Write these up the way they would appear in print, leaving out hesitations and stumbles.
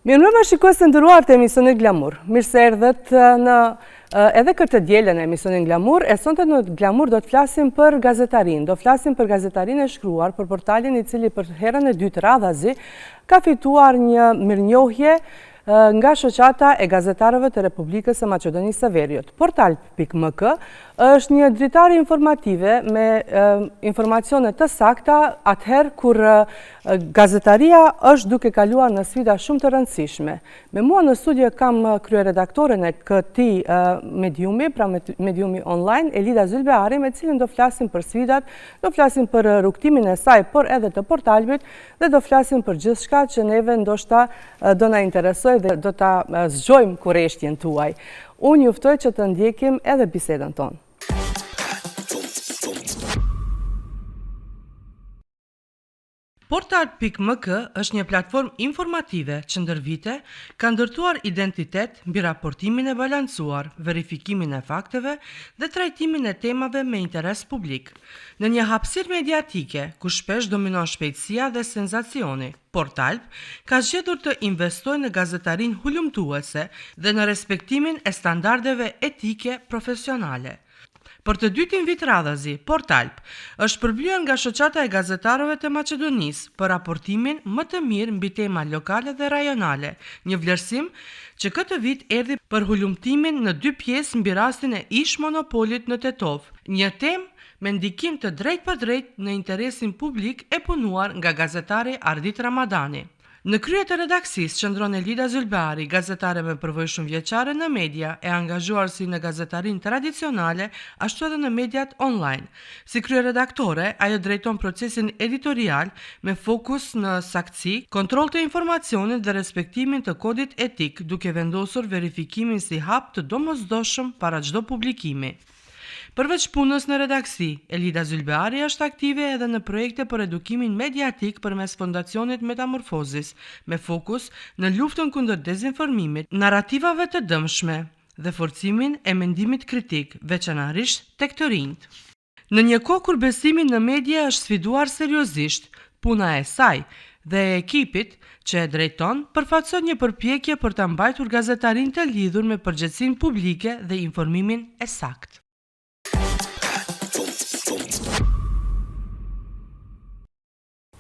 Mirëmbrëma shikues të nderuar të emisionit Glamur. Mirë se erdhët në edhe këtë të dielën në emisionin Glamur, e sonte në Glamur do të flasim për gazetarinë, do flasim për gazetarinë e shkruar, për portalin i cili për herën e dytë radhazi ka fituar një mirënjohje nga shoqata e gazetarëve të Republikës së Maqedonisë së Veriut. Portalb.mk është një dritare informative me informacione të sakta atëherë kur gazetaria është duke kaluar në sfida shumë të rëndësishme. Me mua në studio kam kryeredaktoren e këtij mediumi, pra mediumi online, Elida Zylbeari, me cilën do flasim për sfidat, do flasim për rrugëtimin e saj, por edhe të Portalbit, dhe do flasim për gjithçka që neve ndoshta do na interesojë dhe do ta zgjojmë kureshtjen tuaj. Unë ju ftoj që të ndjekim edhe bisedën tonë. Portalb.mk është një platformë informative që ndër vite ka ndërtuar identitet mbi raportimin e balancuar, verifikimin e fakteve dhe trajtimin e temave me interes publik. Në një hapësirë mediatike, ku shpesh dominon shpejtësia dhe senzacioni, Portalb ka zgjedhur të investojë në gazetarinë hulumtuese dhe në respektimin e standardeve etike profesionale. Për të dytin vit radhazi, Portalb është shpërblyer nga Shoqata e Gazetarëve të Maqedonisë për raportimin më të mirë mbi tema lokale dhe rajonale, një vlerësim që këtë vit erdhi për hulumtimin në dy pjesë mbi rastin e ish-monopolit në Tetovë, Një temë me ndikim të drejtpërdrejtë në interesin publik e punuar nga gazetari Ardit Ramadani. Në krye të redaksisë qëndron Elida Zylbeari, gazetare me përvojë shumëvjeçare në media, e angazhuar si në gazetarinë tradicionale, ashtu edhe në mediat online. Si kryeredaktore, ajo drejton procesin editorial me fokus në saktësi, kontroll të informacionit dhe respektimin të kodit etik, duke vendosur verifikimin si hap të domosdoshëm para çdo publikimi. Përveç punës në redaksi, Elida Zylbeari është aktive edhe në projekte për edukimin mediatik përmes Fondacionit Metamorfozis, me fokus në luftën kundër dezinformimit, narrativave të dëmshme dhe forcimin e mendimit kritik, veçanërisht tek të rinjtë. Në një kohë kur besimi në media është sfiduar seriozisht, puna e saj dhe e ekipit që e drejton përfaqëson një përpjekje për ta mbajtur gazetarinë të lidhur me përgjegjësinë publike dhe informimin e saktë.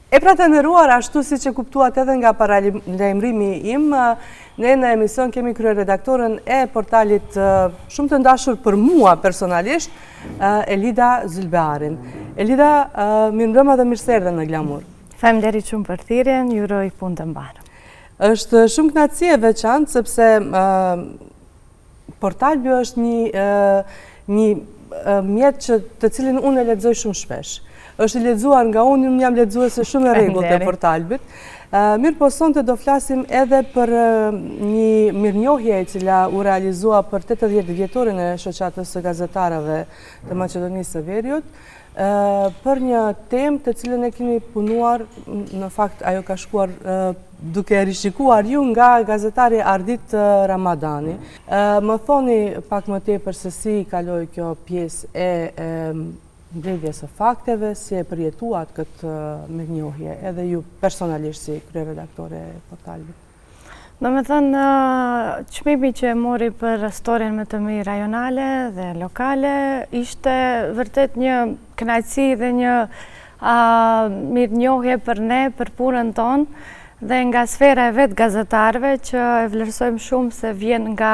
E pra të nderuar, ashtu siç e kuptuat edhe nga paralajmërimi im, ne në emision kemi kryeredaktoren e portalit shumë të dashur për mua personalisht, Elida Zylbearin. Elida, mirëmbrëma dhe mirë se erdhe në Glamur. Faleminderit shumë për thirrjen, ju uroj punë të mbarë. Është shumë kënaqësi e veçantë sepse Portalbi është një një mjet që të cilin unë e lexoj shumë shpesh. Është i lexuar nga unë, unë jam lexuese shumë e rregullt e Portalbit. Mirëpo sonte do flasim edhe për një mirënjohje e cila u realizua për 80 vjetorin e shoqatës së gazetarëve të Maqedonisë së Veriut, për një temë të cilën e keni punuar, në fakt ajo ka shkuar duke rishikuar ju nga gazetari Ardit Ramadani. Më thoni pak më tepër se si kaloi kjo pjesë e mbledhjes së fakteve, si e përjetuat këtë mirënjohje, edhe ju personalisht si kryeredaktore e Portalbit. Domethënë, çmimi që e mori për storjen më të mirë rajonale dhe lokale, ishte vërtet një kënaqësi dhe një mirënjohje për ne, për punën tonë, dhe nga sfera e vetë gazetarëve që e vlerësojmë shumë se vjen nga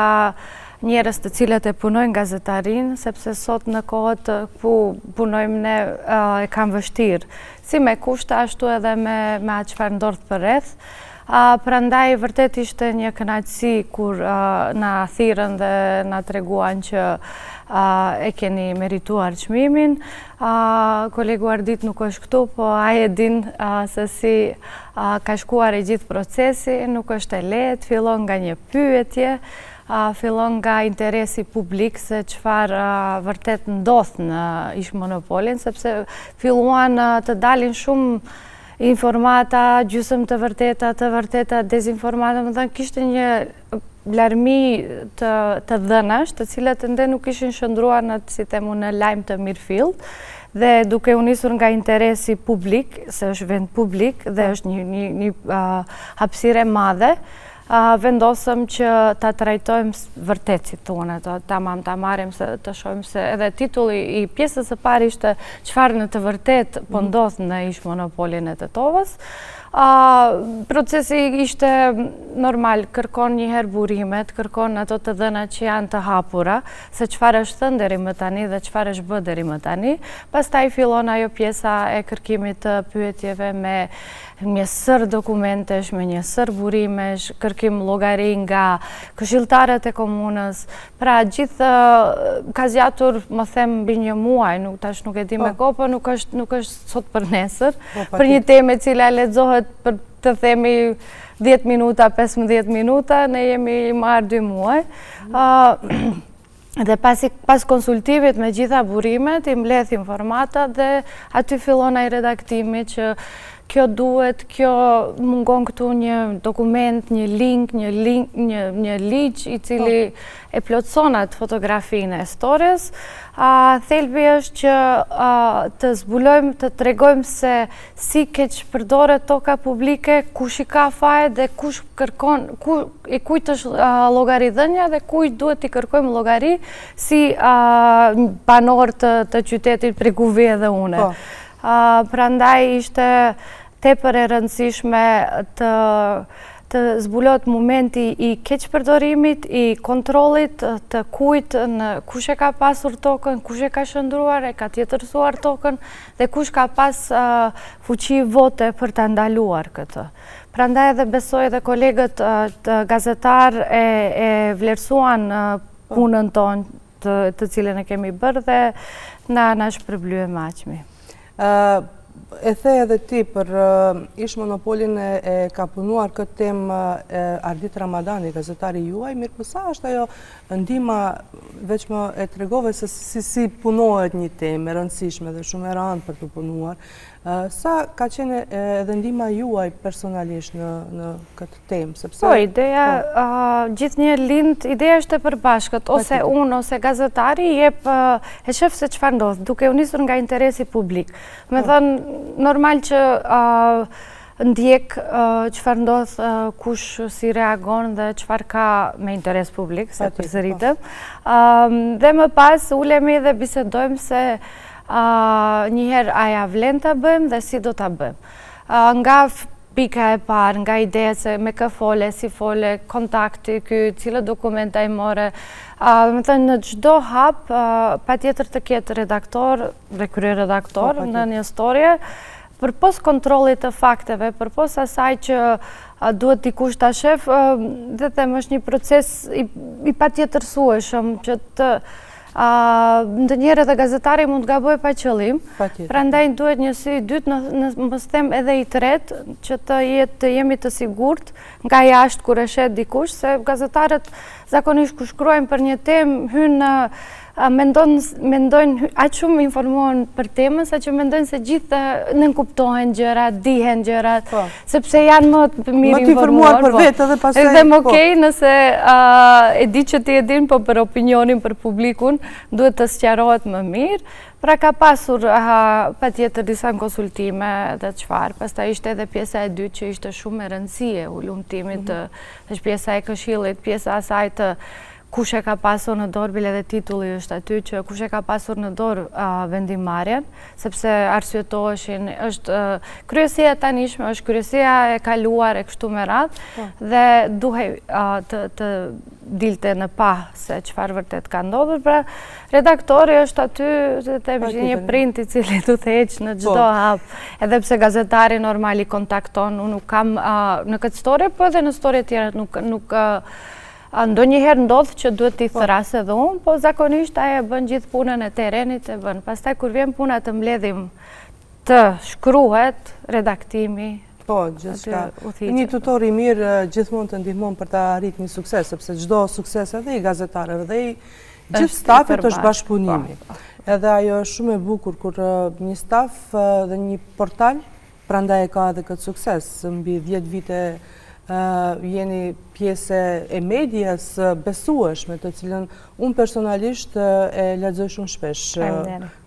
njerëz të cilët e punojnë gazetarinë, sepse sot në kohët ku punojmë ne e kanë vështirë, si me kushte ashtu edhe me, me atë çfarë ndodh përreth. Prandaj vërtet ishte një kënaqësi kur na thirrën dhe na treguan që e keni merituar çmimin. Kolegu Ardit nuk është këtu, po ai e din se si ka shkuar e gjithë procesi, nuk është e lehtë, fillon nga një pyetje, fillon nga interesi publik se çfarë vërtet ndodh në ish monopolin, sepse filluan të dalin shumë informata, gjysëm të vërteta, të vërteta, dezinformata, domethënë, kishte një larmi të, të dhënash, të cilat ende nuk ishin shndërruar në, si themi, në lajm të mirëfilltë, dhe duke u nisur nga interesi publik, se është vend publik dhe është një, një, një uh, hapësirë e madhe, Vendosëm që ta trajtojmë vërtet si thonë ato, tamam ta marrim se të shohim se edhe titulli i pjesës së parë ishte çfarë në të vërtetë po mhm. ndodh në ish monopolin e Tetovës. Procesi ishte normal, kërkon njëherë burimet, kërkon ato të dhëna që janë të hapura, se çfarë është thënë deri më tani dhe çfarë është bë deri më tani. Pastaj fillon ajo pjesa e kërkimit të pyetjeve me një sërë dokumentesh, me një sërë burimesh, kërkim llogari nga këshilltarët e komunës, pra gjithë ka zgjatur, më them, mbi një muaj, nuk tash nuk e di me po. kohë, po nuk është nuk është sot për nesër, po, për një temë e cila lexohet për të themi 10 minuta, 15 minuta, ne jemi marrë 2 muaj. Mm. Dhe pasi, pas konsultimit me gjitha burimet, i mbledh informatat dhe aty fillon ai redaktimi që kjo duhet, kjo mungon këtu një dokument, një link, një link, një, një ligj i cili po. e plotëson atë fotografinë e stories. A, thelbi është që a, të zbulojmë, të tregojmë se si keqpërdoret toka publike, kush i ka fajet dhe kush kërkon, ku, e kujt është llogaridhënia dhe kujt duhet t'i kërkojmë llogari si banorë të, të qytetit prej ku vij edhe une. Po. Prandaj ishte tepër e rëndësishme të të zbulohet momenti i keqpërdorimit, i kontrollit të kujt në kush e ka pasur tokën, kush e ka shndërruar, e ka tjetërsuar tokën dhe kush ka pas fuqi vote për ta ndaluar këtë. Prandaj edhe besoj edhe kolegët gazetarë e, e vlerësuan po. punën tonë të, të cilën e kemi bërë dhe na na shpërblye me aq mirë. E the edhe ti për ish monopolin e, e ka punuar këtë temë Ardit Ramadani, gazetari juaj, mirëpo sa është ajo ndihma veç më e tregove se si, si punohet një temë e rëndësishme dhe shumë e rëndë për të punuar. Sa ka qenë edhe ndihma juaj personalisht në, në këtë temë? Sepse, po, ideja po. gjithnjë lind, ideja është e përbashkët, ose unë, ose gazetari, jep e shef se çfarë ndodh, duke u nisur nga interesi publik. Me po. thënë, normal që ndjek çfarë ndodh, kush si reagon dhe çfarë ka me interes publik, se përsëritëm. Po. Dhe më pas ulemi dhe bisedojmë se njëherë a ia vlen ta bëjmë dhe si do ta bëjmë. Nga pika e parë, nga ideja se me kë fole, si fole, kontakti ky, cilët dokumenta i more, domethënë në çdo hap, patjetër të ketë redaktor dhe kryeredaktor po, në një storje, përpos kontrollit të fakteve, përpos asaj që duhet dikush ta shef, dhe them është një proces i, i patjetërsueshëm që të ndonjëherë edhe gazetari mund të gabojë pa qëllim, prandaj duhet një sy i dytë, në, në mos them edhe i tretë, që të jetë të jemi të sigurt nga jashtë kur e sheh dikush, se gazetarët zakonisht kur shkruajnë për një temë hyjnë në mendon mendojnë aq shumë informohen për temën saqë mendojnë se gjithë nënkuptohen gjërat, dihen gjërat, po. sepse janë më të mirë informuar. Më të informuar për po. vetë edhe pastaj. Edhe më po. okay nëse e di që ti e din, po për opinionin, për publikun, duhet të sqarohet më mirë. Pra ka pasur patjetër disa konsultime dhe çfarë. Pastaj ishte edhe pjesa e dytë që ishte shumë e rëndësi e hulumtimit, mm -hmm. është pjesa e këshillit, pjesa asaj të kush e ka pasur në dorë, bile dhe titulli është aty, që kush e ka pasur në dorë vendimmarrjen, sepse arsyetoheshin, është kryesia e tanishme, është kryesia e kaluar e kështu me radhë, po. dhe duhej të, të dilte në pah se çfarë vërtet ka ndodhur, pra redaktori është aty, të them që një prind i cili të udhëheq në çdo po. hap, edhe pse gazetari normal i kontakton, unë nuk kam në këtë story, po edhe në story tjera nuk, nuk Ndonjëherë ndodh që duhet t'i po. thërras edhe unë, po zakonisht ai e bën gjithë punën e terrenit e bën. Pastaj kur vjen puna të mbledhim të shkruhet redaktimi. Po, gjithçka. Një tutor i mirë gjithmonë të ndihmon për të arritur një sukses, sepse çdo sukses edhe i gazetarëve dhe i gjithë stafit është bashkëpunimi. Po, po. Edhe ajo është shumë e bukur kur një staf dhe një portal Prandaj e ka edhe këtë sukses, mbi 10 vite jeni pjesë e medias besueshme, të cilën unë personalisht e lexoj shumë shpesh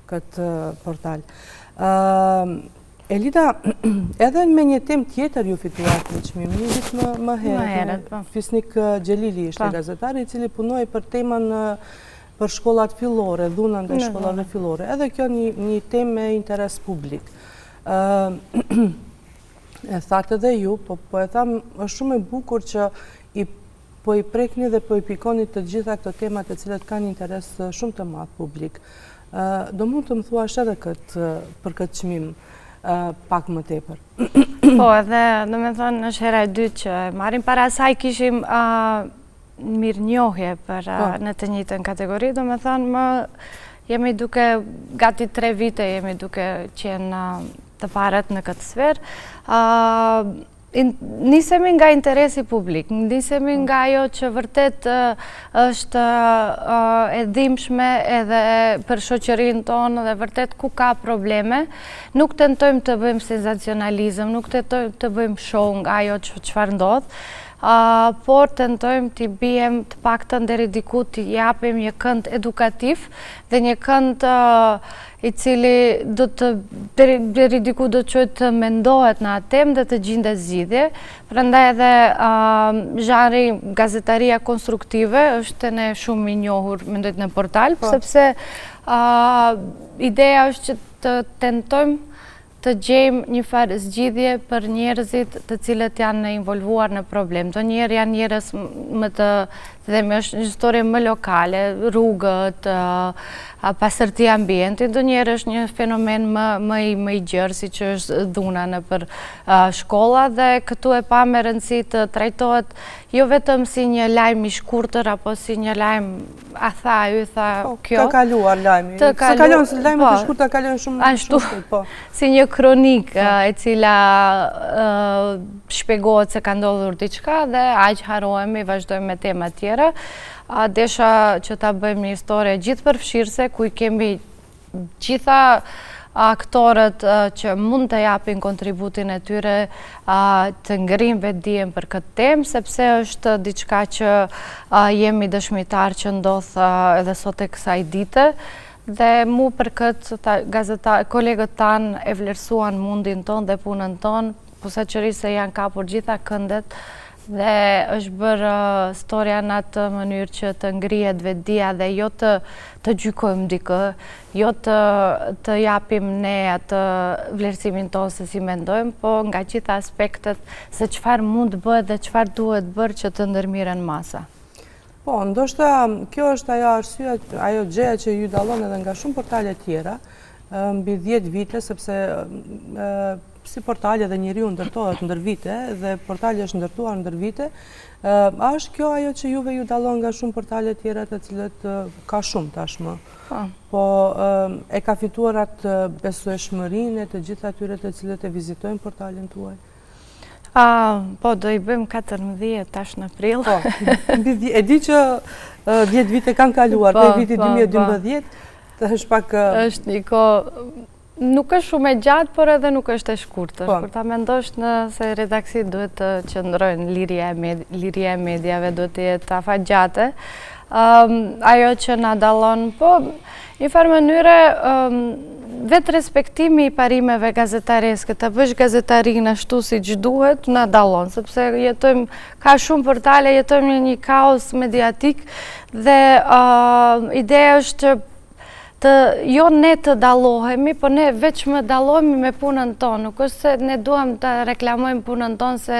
këtë portal. Elida, edhe me një temë tjetër ju fituat një çmim, një vit më, më herët. Më herët, po. Fisnik Xhelili ishte po. gazetari, i cili punoi për temën për shkollat fillore, dhuna ndaj shkollave fillore. Edhe kjo një, një temë me interes publik. E thatë edhe ju, po, po e tham, është shumë e bukur që i po i prekni dhe po i pikoni të gjitha këto tema të cilat kanë interes shumë të madh publik. Do mund të më thuash edhe këtë, për këtë çmim pak më tepër. Po, edhe, domethënë, është hera e dytë që e marrim. Para saj kishim mirënjohje për po. në të njëjtën kategori, domethënë, më jemi duke, gati tre vite jemi duke qenë të parët në këtë sferë. Nisemi nga interesi publik, nisemi po. nga ajo që vërtet është e dhimbshme edhe për shoqërinë tonë dhe vërtet ku ka probleme. Nuk tentojmë të bëjmë senzacionalizëm, nuk tentojmë të bëjmë show nga ajo që çfarë ndodh, por tentojmë t'i biem të paktën deri diku t'i japim një kënd edukativ dhe një kënd i cili do të deri, deri diku do të çojë të mendohet në atë temë dhe të gjindet zgjidhje. Prandaj edhe uh, zhanri gazetaria konstruktive është te ne shumë i njohur, mendoj në portal, po. sepse uh, ideja është që të tentojmë të gjejmë një farë zgjidhje për njerëzit të cilët janë involvuar në problem. Ndonjëherë janë njerëz më të, të themi, është një histori më lokale, rrugët, pastërtia e ambientit, ndonjëherë është një fenomen më, më i, më i gjerë, siç është dhuna nëpër shkolla dhe këtu e pamë me rëndësi të trajtohet jo vetëm si një lajm i shkurtër apo si një lajm a tha, ajo tha, po, kjo. Të kaluar lajmi. Të kaluar. Se kalon, se lajmet e po, shkurta kalojnë shumë ashtu, shpejt, po. Si një kronikë po. e cila shpjegohet se ka ndodhur diçka dhe aq harrohemi, vazhdojmë me tema tjera. Desha që ta bëjmë një histori gjithëpërfshirëse, ku i kemi gjitha aktorët që mund të japin kontributin e tyre të ngrijnë vetëdijen për këtë temë, sepse është diçka që jemi dëshmitar që ndodh edhe sot e kësaj dite. Dhe mu për këtë gazeta, kolegët tanë e vlerësuan mundin tonë dhe punën tonë, posaçërisht se janë kapur gjitha këndet Dhe është bërë storja në atë mënyrë që të ngrihet vetëdija dhe jo të të gjykojmë dikë, jo të të japim ne atë vlerësimin tonë se si mendojmë, po nga gjitha aspektet se çfarë mund të bëhet dhe çfarë duhet bërë që të ndërmirren masa. Po, ndoshta kjo është ajo arsyeja, ajo gjëja që ju dallon edhe nga shumë portale tjera, mbi 10 vite, sepse si portal edhe njeriu ndërtohet ndër vite dhe portali është ndërtuar ndër vite, a është kjo ajo që juve ju dallon nga shumë portale tjera të cilët ka shumë tashmë? Po. Po e ka fituar atë besueshmërinë e të gjithë atyre të cilët e vizitojnë portalin tuaj? Po, do i bëjmë 14 tash në prill. Po, e di që 10 vite kanë kaluar, po, prej vitit 2012, po. është pak... është një kohë Nuk është shumë e gjatë, por edhe nuk është e shkurtër. Po. Kur ta mendosh nëse redaksitë duhet të qëndrojnë liria e, liria e mediave, duhet të jetë afatgjate. Ajo që na dallon, po, një farë mënyre, vetë respektimi i parimeve gazetareske, të bësh gazetarinë ashtu siç duhet, na dallon, sepse jetojmë, ka shumë portale, jetojmë në një kaos mediatik, dhe ideja është që të jo ne të dallohemi, po ne veç më dallohemi me punën tonë, nuk është se ne duam të reklamojmë punën tonë se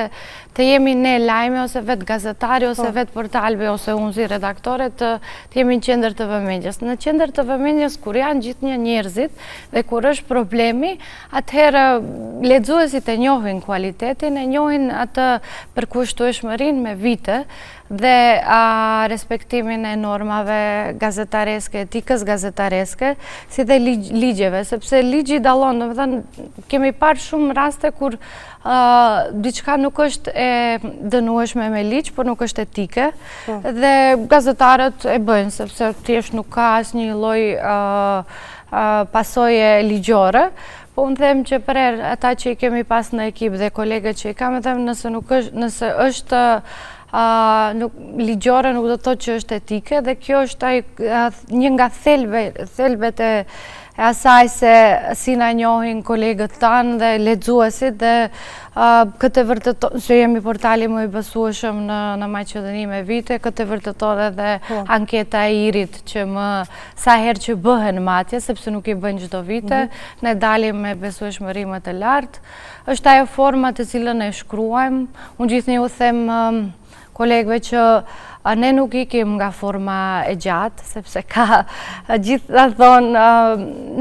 të jemi ne lajmi ose vetë gazetari ose po. vetë portalbi ose unë si redaktore të, të jemi në qendër të vëmendjes. Në qendër të vëmendjes kur janë gjithnjë njerëzit dhe kur është problemi, atëherë lexuesit e njohin kualitetin, e njohin atë përkushtueshmërinë me vite, dhe respektimin e normave gazetareske, etikës gazetareske, si dhe ligjeve, sepse ligji dallon, domethënë, kemi parë shumë raste kur diçka nuk është e dënueshme me ligj, por nuk është etike, po. dhe gazetarët e bëjnë, sepse thjesht nuk ka asnjë lloj pasoje ligjore, Po unë them që përherë ata që i kemi pas në ekip dhe kolegët që i kam, e them nëse nuk është, nëse është nuk, ligjore nuk do të thotë që është etike dhe kjo është ai një nga thelbe, thelbet e, e asaj se si na njohin kolegët tanë dhe lexuesit dhe këtë e vërteton, se jemi portali më i besueshëm në, në Maqedoni me vite, këtë e vërteton edhe po. anketa e IRI-t që më sa herë që bëhen matje, sepse nuk i bëjnë çdo vite, mm -hmm. ne dalim me besueshmëri më të lartë. Është ajo forma të cilën e shkruajmë, unë gjithnjë u them kolegëve që ne nuk ikim nga forma e gjatë, sepse ka gjithë ta thonë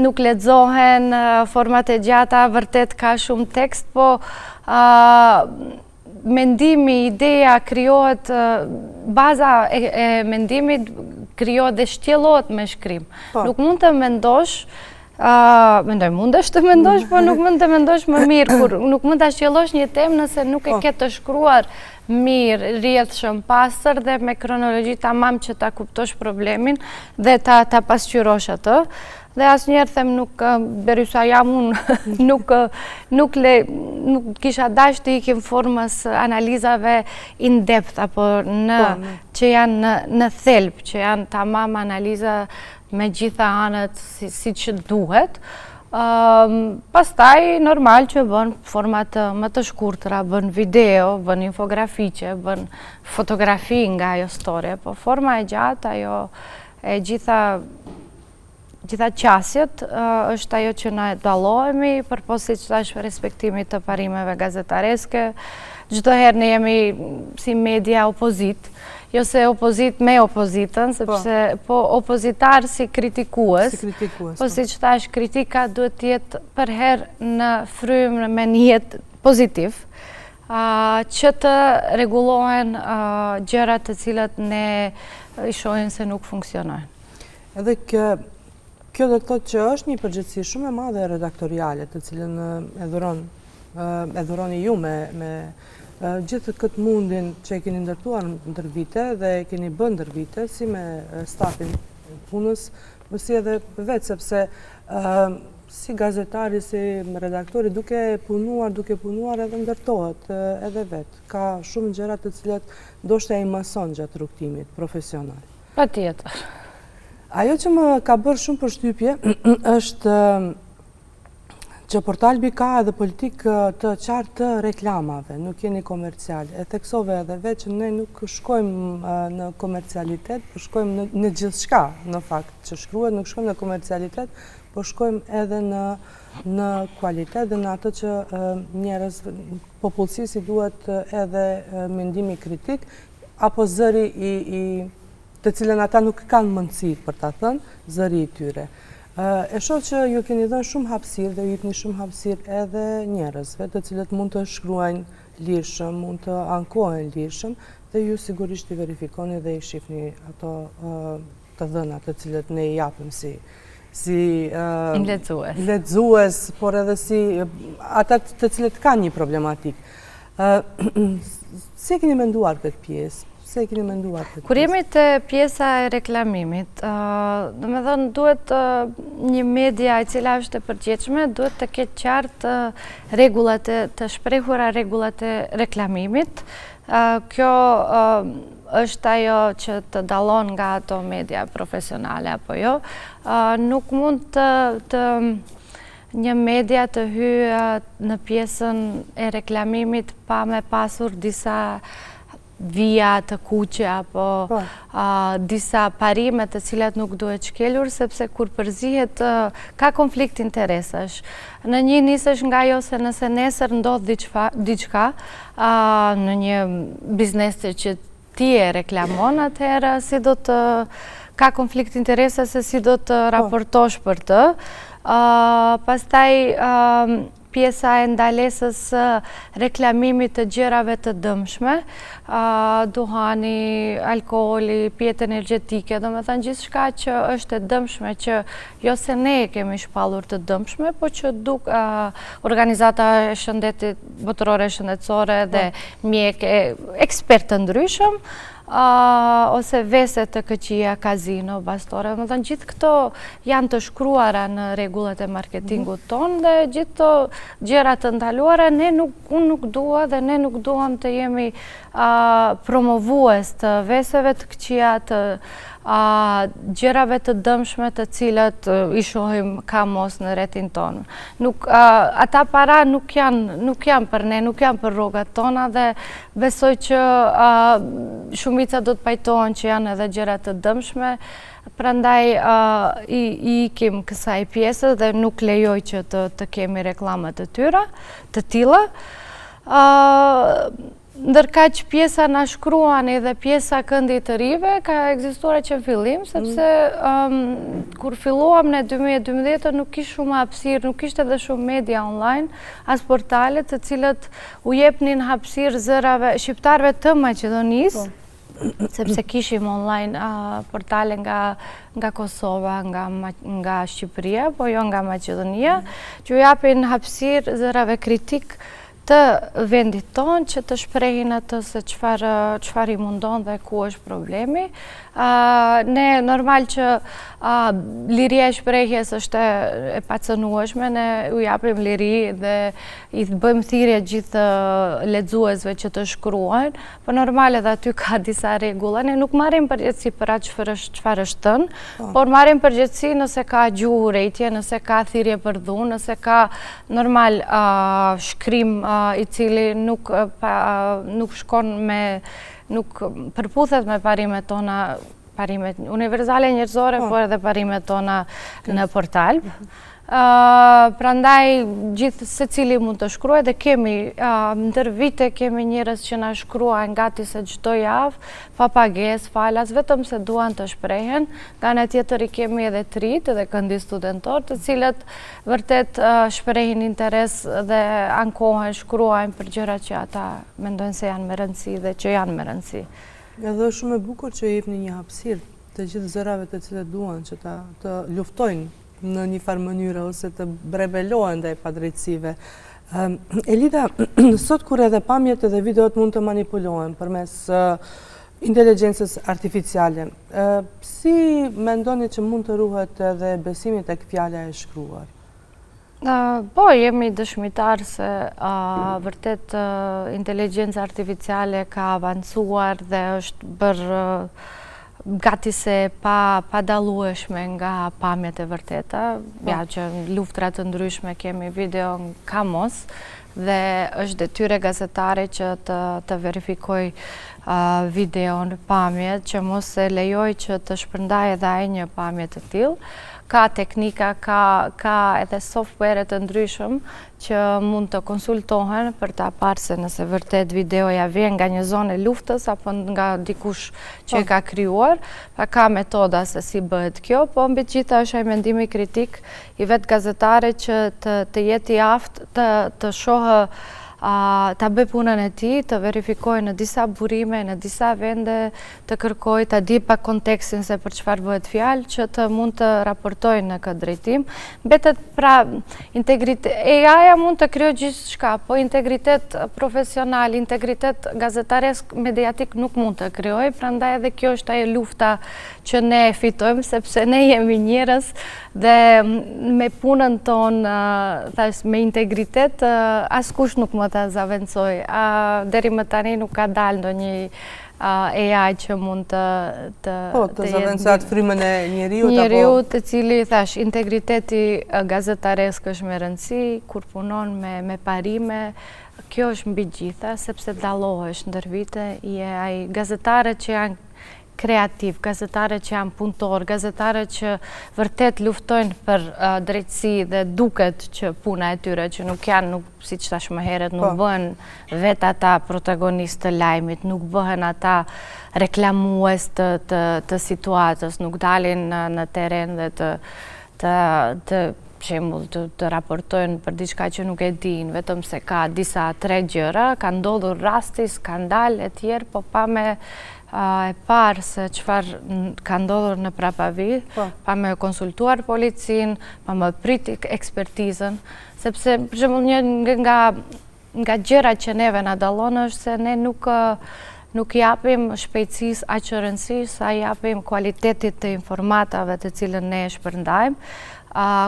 nuk lexohen format e gjata, vërtet ka shumë tekst, po mendimi, ideja krijohet, baza e mendimit krijohet dhe shtjellohet me shkrim. Po. Nuk mund të mendosh Mendoj, mundesh të mendosh, po nuk mund të mendosh më mirë, kur nuk mund ta shtjellosh një temë nëse nuk e po. ke të shkruar mirë, rrjedhshëm, pastër dhe me kronologji tamam që ta kuptosh problemin dhe ta, ta pasqyrosh atë. Dhe asnjëherë them nuk, derisa jam unë, nuk, nuk, le, nuk kisha dash të ikim formës analizave in depth, apo në, po, që janë në, në thelb, që janë tamam analiza me gjitha anët si, siç duhet. Pastaj, normal që bën format më të shkurtra, bën video, bën infografiqe, bën fotografi nga ajo story, po forma e gjatë, ajo e gjitha gjitha qasjet është ajo që ne dallohemi, përpos siç thashë respektimit të parimeve gazetareske, çdo herë ne jemi si media opozitë, Jo se opozitë me opozitën, po. sepse po opozitar si kritikues. Si kritikues. Po, po. siç thashë, kritika duhet të jetë përherë në frymë me nijet pozitiv, që të rregullohen gjërat të cilat ne i shohim se nuk funksionojnë. Edhe kjo, kjo do të thotë që është një përgjegjësi shumë e madhe redaktoriale, të cilën e dhuron e dhuroni ju me me gjithë këtë mundin që e keni ndërtuar ndër vite dhe e keni bërë ndër vite, si me stafin e punës, po si edhe vetë, sepse si gazetari, si redaktori, duke punuar, duke punuar edhe ndërtohet edhe vetë. Ka shumë gjëra të cilat ndoshta i mëson gjatë rrugëtimit profesional. Patjetër. Ajo që më ka bërë shumë përshtypje është që Portalbi ka edhe politikë të qartë të reklamave, nuk jeni komercial. E theksove edhe vetë që ne nuk shkojmë në komercialitet, po shkojmë në, në gjithçka, në fakt, që shkruhet, nuk shkojmë në komercialitet, po shkojmë edhe në, në kualitet dhe në atë që njerëz, popullsisë i duhet edhe mendimi kritik, apo zëri i, i të cilën ata nuk kanë mundësi për ta thënë, zëri i tyre. E shoh që ju keni dhënë shumë hapësirë dhe ju jepni shumë hapësirë edhe njerëzve, të cilët mund të shkruajnë lirshëm, mund të ankohen lirshëm dhe ju sigurisht i verifikoni dhe i shihni ato të dhëna të cilët ne i japim si si lexues. Lexues, por edhe si ata të cilët kanë një problematikë. Si e keni menduar këtë pjesë? Si e keni menduar këtë pjesë? Kur jemi te pjesa e reklamimit, domethënë duhet një media e cila është e përgjegjshme, duhet të ketë qartë rregullat e të shprehura rregullat e reklamimit. Kjo është ajo që të dallon nga ato media profesionale apo jo. Nuk mund të të një media të hyjë në pjesën e reklamimit pa me pasur disa vija të kuqe apo po. disa parime të cilat nuk duhet shkelur, sepse kur përzihet ka konflikt interesash. Në një nisesh nga ajo se nëse nesër ndodh diçka në një biznes që ti e reklamon atëherë si do të ka konflikt interesa se si do të po. raportosh për të. Pastaj pjesa e ndalesës së reklamimit të gjërave të dëmshme, duhani, alkooli, pijet energjetike, domethënë gjithçka që është e dëmshme, që jo se ne e kemi shpallur të dëmshme, po që duk organizata e shëndetit botërore shëndetësore dhe po. mjekë, ekspertë të ndryshëm, Ose vese të këqija, kazino, bastore, domethënë gjithë këto janë të shkruara në rregullat e marketingut mhm. tonë dhe gjithë këto gjëra të ndaluara, ne nuk, unë nuk dua dhe ne nuk duam të jemi promovues të veseve të këqija, të gjërave të dëmshme të cilat i shohim ka mos në rrethin tonë. Nuk, ata para nuk janë, nuk janë për ne, nuk janë për rrogat tona dhe Besoj që shumica do të pajtohen që janë edhe gjëra të dëmshme, prandaj i ikim kësaj pjese dhe nuk lejoj që të, të kemi reklama të tyra, të tilla. Ndërkaq pjesa na shkruani dhe pjesa këndi i të rinjve ka ekzistuar që në fillim, mm. sepse kur filluam në 2012 nuk kish shumë hapësirë, nuk kishte edhe shumë media online, as portale të cilët u jepnin hapësirë zërave shqiptarëve të Maqedonisë, po. sepse kishim online portale nga nga Kosova, nga nga Shqipëria, po jo nga Maqedonia, që u japin hapësirë zërave kritikë të vendit tonë që të shprehin atë se çfarë çfarë i mundon dhe ku është problemi. Ne normal që liria e shprehjes është e pacënueshme, ne u japim liri dhe i bëjmë thirrje gjithë lexuesve që të shkruajnë, po normal edhe aty ka disa rregulla. Ne nuk marrim përgjegjësi për atë çfarë është çfarë është thënë, po. por marrim përgjegjësi nëse ka gjuhë urrejtje, nëse ka thirrje për dhunë, nëse ka normal shkrim i cili nuk nuk shkon me nuk përputhet me parimet tona parimet universale njerëzore, po, por edhe parimet tona në portal. Mhm. Prandaj gjithsecili mund të shkruajë dhe kemi ndër vite kemi njerëz që na shkruajnë gati se çdo javë, pa pagesë, falas, vetëm se duan të shprehen. Nga ana tjetër i kemi edhe të rinjtë edhe këndi studentor, të cilët vërtet shprehin interes dhe ankohen, shkruajnë për gjëra që ata mendojnë se janë me rëndësi dhe që janë me rëndësi. Edhe është shumë e bukur që jepni një hapësirë të gjithë zërave të cilët duan që ta, të luftojnë në një farë mënyre ose të rebelohen ndaj padrejtësive. Elida, sot kur edhe pamjet edhe videot mund të manipulohen përmes inteligjencës artificiale, si mendoni që mund të ruhet edhe besimi tek fjala e shkruar? Po, jemi dëshmitarë se vërtet inteligjenca artificiale ka avancuar dhe është bërë gati se e pa, padallueshme nga pamjet e vërteta. Po. Ja që luftra të ndryshme kemi video ka mos dhe është detyrë e gazetarit që të, të verifikojë videon, pamjet, që mos e lejojë që të shpërndajë edhe ai një pamje të tillë. Ka teknika, ka, ka edhe software të ndryshëm që mund të konsultohen për ta parë se nëse vërtet videoja vjen nga një zonë e luftës apo nga dikush që e po. ka krijuar. Pra ka metoda se si bëhet kjo, po mbi të gjitha është ai mendimi kritik i vetë gazetarit që të, të jetë i aftë të, të shohë ta bëjë punën e tij, të verifikojë në disa burime, në disa vende, të kërkojë, ta di pak kontekstin se për çfarë bëhet fjalë, që të mund të raportojë në këtë drejtim. Mbetet pra integritet, AI-ja mund të krijojë gjithçka, po integritet profesional, integritet gazetaresk mediatik nuk mund të krijojë, prandaj edhe kjo është ajo lufta që ne e fitojmë, sepse ne jemi njerëz dhe me punën tonë, thash, me integritet, askush nuk mund ta zavendësojë. Deri më tani nuk ka dalë ndonjë AI që mund të të Po, të zavendësojë atë frymën e njeriut apo njeriut të cili thash integriteti gazetaresk është me rëndësi kur punon me me parime kjo është mbi gjitha sepse dallohesh ndër vite je ai gazetarët që janë kreativ, gazetarët që janë punëtorë, gazetarët që vërtet luftojnë për drejtësi dhe duket që puna e tyre që nuk janë, nuk siç thashë më herët, nuk po. bëhen vetë ata protagonistë të lajmit, nuk bëhen ata reklamues të, të, të situatës, nuk dalin në, në terren dhe të, të, të shembull të, të raportojnë për diçka që nuk e dinë, vetëm se ka disa tre gjëra, ka ndodhur rasti, skandal e tjerë, po pa me e parë se çfarë ka ndodhur në prapavijë, po. pa me konsultuar policinë, pa me prit ekspertizën, Sepse, për shembull, një nga nga gjërat që neve na dallon është se ne nuk. Nuk i japim shpejtësisë aq rëndësi sa i japim kualitetit të informatave të cilën ne e shpërndajmë.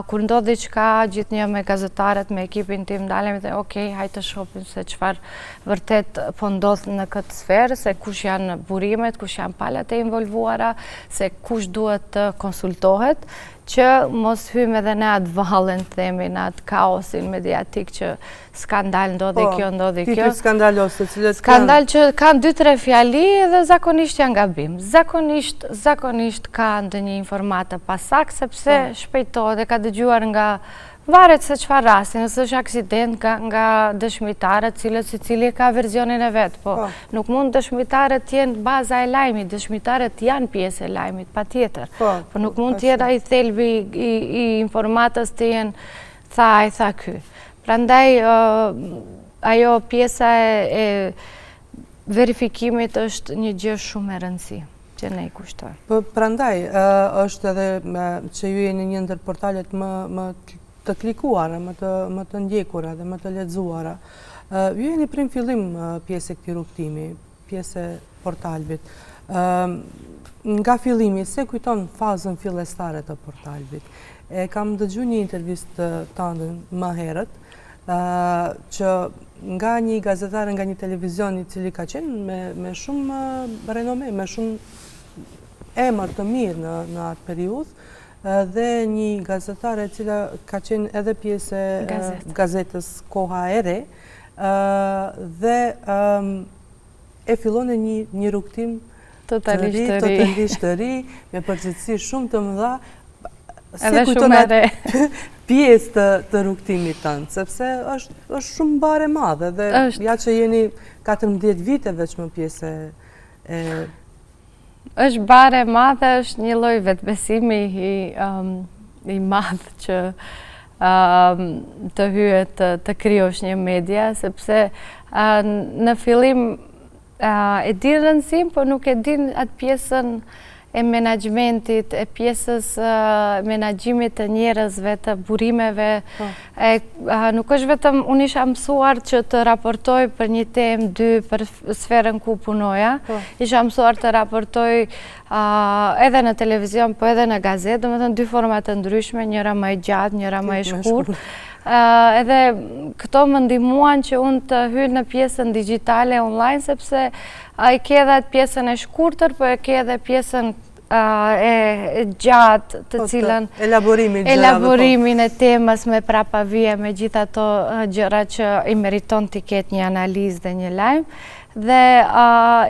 Kur ndodh diçka, gjithnjë me gazetarët, me ekipin tim ndalemi dhe ok, hajt të shohim se çfarë vërtet po ndodh në këtë sferë, se kush janë burimet, kush janë palat e involvuara, se kush duhet të konsultohet, që mos hyjmë edhe në atë vallen, themi, në atë kaosin mediatik që skandal ndodhi po, kjo, ndodhi kjo. Tituj skandaloz, të cilët Skandal që kanë 2-3 fjali dhe zakonisht janë gabim. Zakonisht, zakonisht ka ndonjë informatë të pasaktë, sepse po. shpejtohet dhe ka dëgjuar nga varet se çfarë rasti, nëse është aksident nga, nga dëshmitarët, cilët secili ka verzionin e vet, po, po. nuk mund dëshmitarët të jenë baza e lajmit, dëshmitarët janë pjesë e lajmit, patjetër. Po, po nuk mund të jetë ai thelbi i, i informatës të jenë tha ai, tha ky. Prandaj, ajo pjesa e verifikimit është një gjë shumë e rëndësi që ne i kushtojmë. Po, prandaj, është edhe që ju jeni një ndër portalet më, më të klikuara, më të, më të ndjekura dhe më të lexuara. Ju jeni prej në fillim pjesë e këtij rrugëtimi, pjesë e Portalbit. Nga fillimi, si e kujton fazën fillestare të Portalbit? E kam dëgju një intervistë tënden më herët, që nga një gazetare, nga një televizion i cili ka qenë me, me shumë renome, me shumë emër të mirë në, në atë periudhë, dhe një gazetare e cila ka qenë edhe pjesë e gazetës Koha e Re, dhe e fillon një, një rrugëtim të ri, totalisht të ri, me përgjegjësi shumë të mëdha, si kujton atë pjesë të, të rrugëtimit tënd, sepse është, është shumë barrë e madhe dhe është. ja që jeni 14 vite veç më pjesë e... është barrë e madhe, është një lloj vetëbesimi i, um, i madh që um, të hyhet të, të krijosh një media, sepse uh, në fillim uh, e din rëndësinë, po nuk e din atë pjesën e menaxhmentit, e pjesës uh, menaxhimit të njerëzve, të burimeve. Po. E, uh, nuk është vetëm, unë isha mësuar që të raportoj për një temë, dy, për sferën ku punoja. Po. Isha mësuar të raportoj edhe në televizion, po edhe në gazetë, domethënë dy forma të ndryshme, njëra më e gjatë, njëra më e shkurt. Edhe këto më ndihmuan që unë të hyj në pjesën digjitale online, sepse e ke edhe atë pjesën e shkurtër, po e ke edhe pjesën e gjatë të po, cilën po. elaborimin e temës me prapavije me gjithë ato gjëra që i meriton t'i ketë një analizë dhe një lajm dhe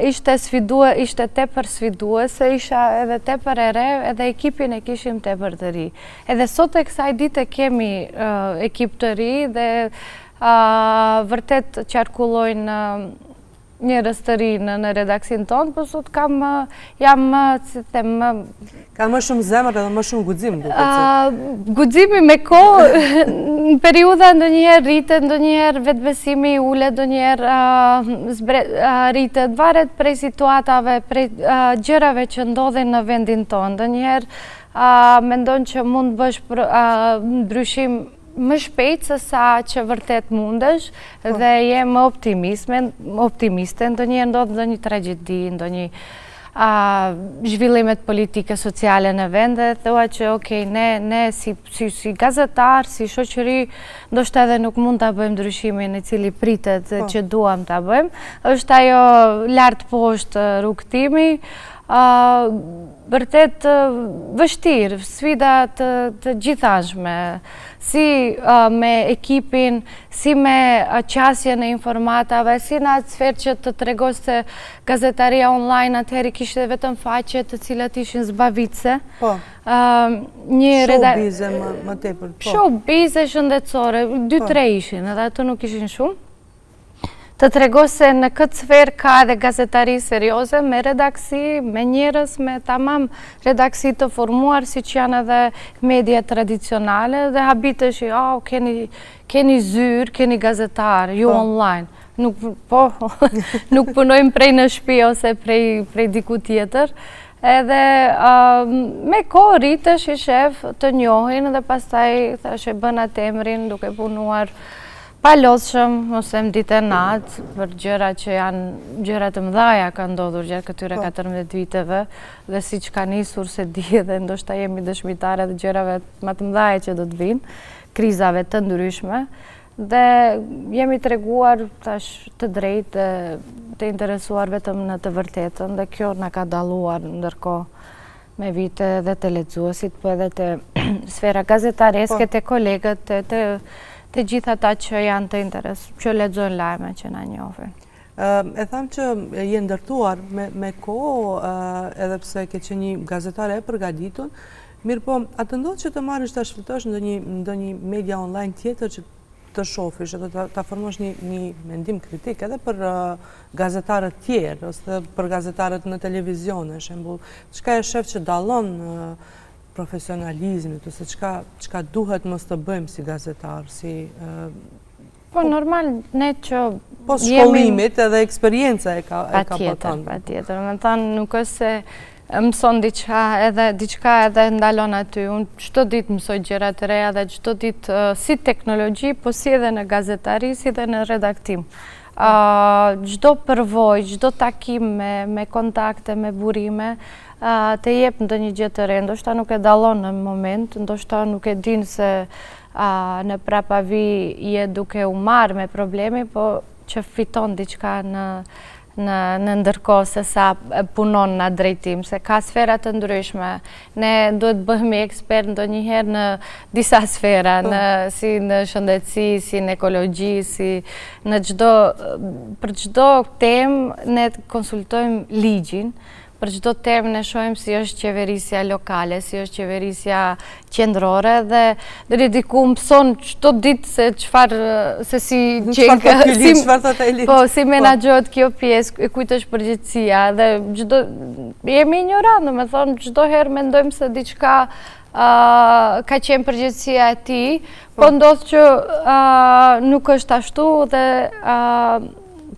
ishte sfidue ishte tepër sfiduese isha edhe tepër e re edhe ekipin e kishim tepër të ri edhe sot e kësaj dite kemi ekip të ri dhe vërtet qarkullojnë njerëz të ri në në redaksinë tonë, po sot kam jam më, si them, më Ka më shumë zemër edhe më shumë guxim, duket se. Guximi me kohë, në periudha ndonjëherë rritet, ndonjëherë vetëbesimi ulet, ndonjëherë rritet, varet prej situatave, prej gjërave që ndodhin në vendin tonë. Ndonjëherë mendon që mund të bësh ndryshim më shpejt se sa që vërtet mundesh po. dhe je më optimiste, optimiste, ndonjëherë ndodh ndonjë tragjedi, ndonjë zhvillimet politike, sociale në vend dhe thua që ok, ne, ne si, si, si gazetar, si shoqëri, ndoshta edhe nuk mund ta bëjmë ndryshimin i cili pritet dhe po. që duam ta bëjmë, është ajo lart poshtë rrugëtimi, vërtet vështirë, sfida të, të gjithanshme, si me ekipin, si me qasjen e informatave, si në atë sferë që të tregosh se gazetaria online atëherë kishte vetëm faqe të cilat ishin zbavitëse. Po. Një Showbiz më, më tepër. Po. Showbiz e shëndetësore, dy po. tre ishin, edhe ato nuk ishin shumë. Të tregosh se në këtë sferë ka edhe gazetari serioze, me redaksi, me njerëz, me tamam redaksi të formuar, siç janë edhe media tradicionale, dhe habitesh, oh, keni, keni zyrë, keni gazetarë, ju po. online. Nuk, po, nuk punojmë prej në shpi ose prej, prej diku tjetër. Edhe me kohë rritesh i shef të njohin dhe pastaj thash e bën atë emrin duke punuar. Palodhshëm, mos them ditë e natë, për gjëra që janë gjëra të mëdhaja kanë ndodhur gjatë këtyre 14 po. viteve dhe siç ka nisur s'e di edhe ndoshta jemi dëshmitare të gjërave më të mëdhaja që do të vijnë, krizave të ndryshme dhe jemi treguar tash të drejtë dhe të interesuar vetëm në të vërtetën dhe kjo na ka dalluar ndërkohë me vite edhe te lexuesit, po edhe te sfera gazetareske, po. te kolegët, te, te, te gjithë ata që janë të interes, që lexojnë lajme që na njohin. E thamë që je ndërtuar me, me kohë, edhe pse ke qenë një gazetare e përgatitur, mirëpo, a të ndodh që të marrësh ta shfletosh ndonjë, ndonjë media online tjetër që të shofish edhe ta, ta formosh një, një mendim kritik edhe për uh, gazetarët tjerë, ose për gazetarët në televizione, shembull, çka e shef që dallon uh, profesionalizmit, ose çka, çka duhet mos të bëjmë si gazetarë, si... Uh, po, normal, ne që Pos shkollimit edhe eksperienca e ka, e ka patjetër, patjetër. Domethënë, nuk është se mëson diçka edhe diçka edhe ndalon aty. Unë çdo ditë mësoj gjëra të reja dhe çdo ditë si teknologji, po si edhe në gazetari, si edhe në redaktim. Çdo përvojë, çdo takim me me kontakte, me burime, të jep ndonjë gjë të re, ndoshta nuk e dallon në moment, ndoshta nuk e din se në prapavijë je duke u marrë me problemi, po që fiton diçka në në në ndërkohë se sa punon në atë drejtim, se ka sfera të ndryshme. Ne duhet të bëhemi ekspert ndonjëherë në disa sfera, po. në si në shëndetësi, si në ekologji, si në çdo për çdo temë ne konsultojmë ligjin, Për çdo temë ne shohim si është qeverisja lokale, si është qeverisja qendrore dhe deri diku mëson çdo ditë se çfarë se si qenka, si çfarë thotë ai ligj. Po, si po. menaxhohet kjo pjesë, e kujt është përgjegjësia dhe çdo jemi injorantë, domethënë çdo herë mendojmë se diçka ka qenë përgjegjësia e tij, po, po ndodh që nuk është ashtu dhe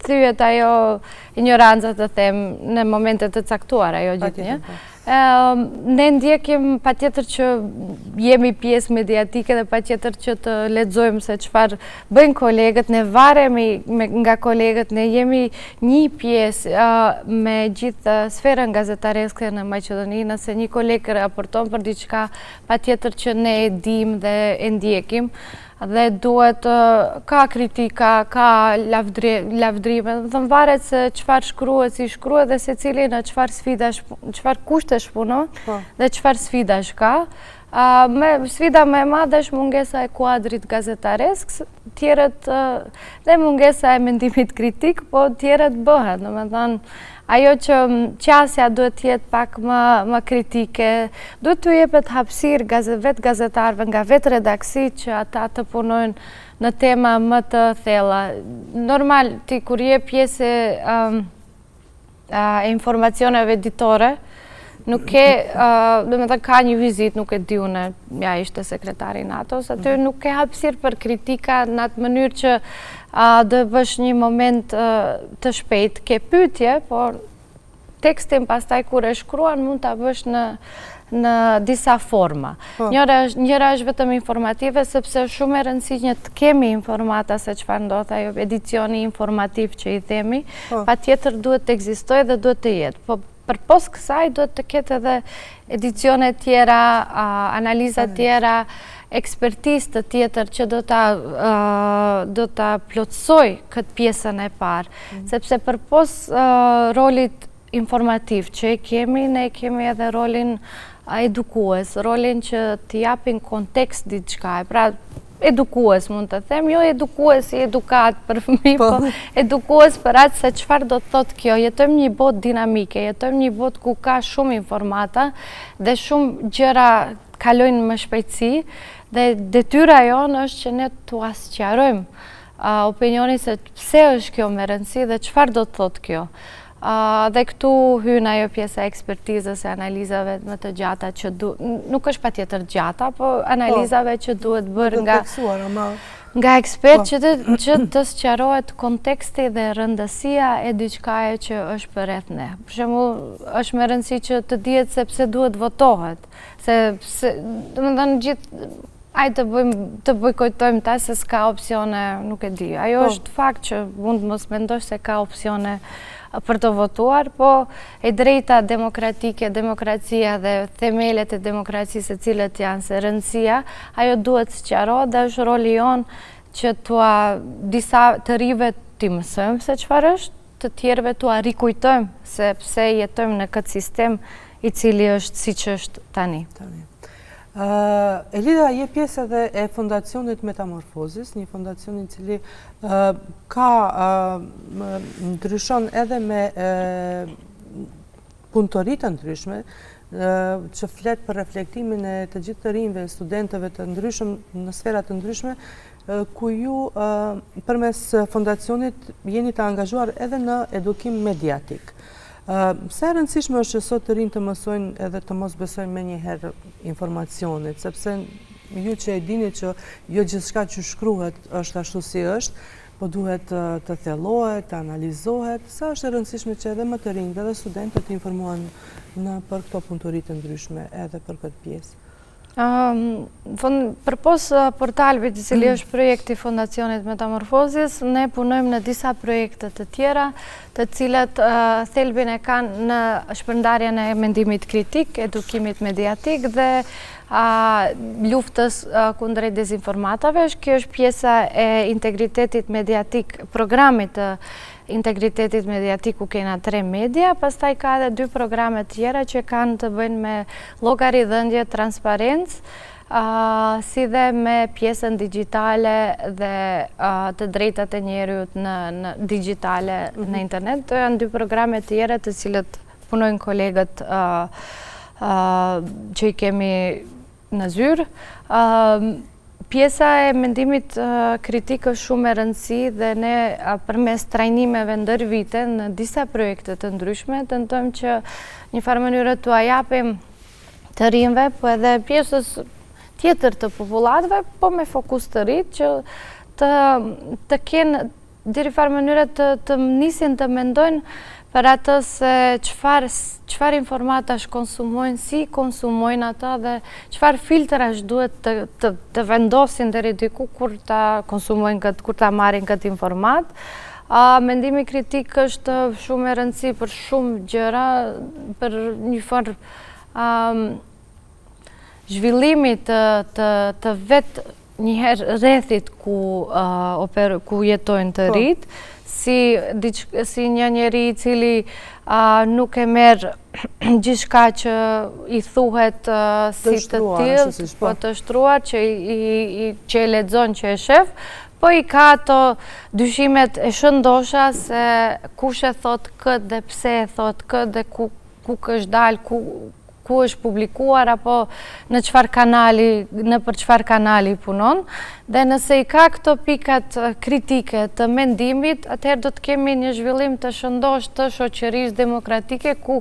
thyhet ajo injoranca të them në momente të caktuara, jo gjithnjë. Po. Ne ndjekim patjetër që jemi pjesë mediatike dhe patjetër që të lexojmë se çfarë bëjnë kolegët, ne varemi nga kolegët, ne jemi një pjesë me gjithë sferën gazetareske në Maqedoni, nëse një koleg raporton për diçka, patjetër që ne e dimë dhe e ndjekim, Dhe duhet, ka kritika, ka lavdrime, domethënë varet se çfarë shkruhet, si shkruhet dhe secili në çfarë sfidash, çfarë kushtesh punon po. dhe çfarë sfidash ka. Me, sfida më e madhe është mungesa e kuadrit gazetaresk, tjerët dhe mungesa e mendimit kritik, po tjerët bëhen, domethënë, Ajo që qasja duhet të jetë pak më më kritike, duhet t'u jepet hapësirë gaze, vetë gazetarëve nga vetë redaksitë që ata të punojnë në tema më të thella. Normal, ti kur je pjesë e, e informacioneve ditore, nuk ke, domethënë ka një vizitë, nuk e di unë, ja ishte sekretari i NATO-s, aty mhm. nuk ke hapësirë për kritika në atë mënyrë që do e bësh një moment të shpejtë, ke pyetje, por tekstin pastaj kur e shkruan mund ta bësh në në disa forma. Po. Njëra është njëra është vetëm informative sepse është shumë e rëndësishme të kemi informata se çfarë ndodh ajo edicioni informativ që i themi, po. patjetër duhet të ekzistojë dhe duhet të jetë. Po Përpos kësaj duhet të ketë edhe edicione tjera, analiza tjera, ekspertizë tjetër që do ta do ta plotësojë këtë pjesën e parë, mm. sepse përpos rolit informativ që e kemi, ne kemi edhe rolin edukues, rolin që të japin kontekst diçka, pra edukues mund të them, jo edukues si edukatë për fëmijë, po. po edukues për atë se çfarë do të thotë kjo. Jetojmë një botë dinamike, jetojmë një botë ku ka shumë informata dhe shumë gjëra kalojnë me shpejtësi dhe detyra jonë është që ne t'ua sqarojmë opinionin se pse është kjo me rëndësi dhe çfarë do të thotë kjo. Dhe këtu hyn ajo pjesa e ekspertizës e analizave më të gjata që du, nuk është patjetër gjata, po analizave po, që duhet bërë nga nga ekspertë po. që të që të sqarohet konteksti dhe rëndësia e diçkaje që është përreth ne. Për shembull, është me rëndësi që të dihet se pse duhet votohet, se pse, domethënë gjithë. Hajde të bëjmë, të bojkotojmë ta se s'ka opsione, nuk e di. Ajo po. është fakt që mund të mos mendosh se ka opsione për të votuar, po e drejta demokratike, demokracia dhe themelet e demokracisë e cilët janë se rëndësia, ajo duhet sqarohet dhe është roli jonë që t'ua disa të rinjve t'i mësojmë se çfarë është, të tjerëve t'ua rikujtojmë se pse jetojmë në këtë sistem i cili është siç është tani. Tani. Elida, je pjesë edhe e fondacionit Metamorfozis, një fondacion i cili ka ndryshon edhe me punëtori të ndryshme, që flet për reflektimin e të gjithë të rinjve, studentëve të ndryshëm në sfera të ndryshme, ku ju përmes fondacionit jeni të angazhuar edhe në edukim mediatik. Sa e rëndësishme është që sot të rinjtë të mësojnë edhe të mos besojnë menjëherë informacionit, sepse ju që e dini që jo gjithçka që shkruhet është ashtu si është, po duhet të thellohet, të analizohet, sa është e rëndësishme që edhe më të rinjtë edhe studentët të informohen nëpër këto punëtori të ndryshme edhe për këtë pjesë. Përpos Portalbit, i cili mm. është projekti i Fondacionit Metamorfozis, ne punojmë në disa projekte të tjera, të cilat thelbin e kanë në shpërndarjen e mendimit kritik, edukimit mediatik dhe luftës kundrejt dezinformatave. Kjo është pjesa e integritetit mediatik, programit të integritetit mediatik ku kena tre media, pastaj ka edhe dy programe tjera që kanë të bëjnë me llogaridhënie, transparencë, si dhe me pjesën digjitale dhe të drejtat e njeriut në, në digjitale në mhm. internet. Këto janë dy programe tjera të cilët punojnë kolegët që i kemi në zyrë. Pjesa e mendimit kritik është shumë me rëndësi dhe ne përmes trajnimeve ndër vite në disa projekte të ndryshme, tentojmë që një farë mënyre t'ua japim të rinjve, po edhe pjesës tjetër të popullatëve, po me fokus të rinjtë që të, të kenë deri farë mënyre të, të nisin të mendojnë për atë se çfarë çfarë informatash konsumojnë, si konsumojnë ata dhe çfarë filtrash duhet të, të, të vendosin deri diku kur ta konsumojnë këtë, kur ta marrin këtë informatë. A, mendimi kritik është shumë me rëndësi për shumë gjëra, për një farë zhvillimi të, të, të vetë njëherë rrethit ku, oper, ku jetojnë të po. rinjtë, si, si një njeri i cili nuk e merr gjithçka që i thuhet si të tillë, po, po të shtruar që, i, që e lexon, që e shef, po i ka ato dyshimet e shëndosha se kush e thotë këtë dhe pse e thotë këtë dhe ku, ku është dalë, ku, ku është publikuar apo në çfarë kanali, nëpër çfarë kanali punon. Dhe nëse i ka këto pikat kritike të mendimit, atëherë do të kemi një zhvillim të shëndoshë të shoqërisë demokratike ku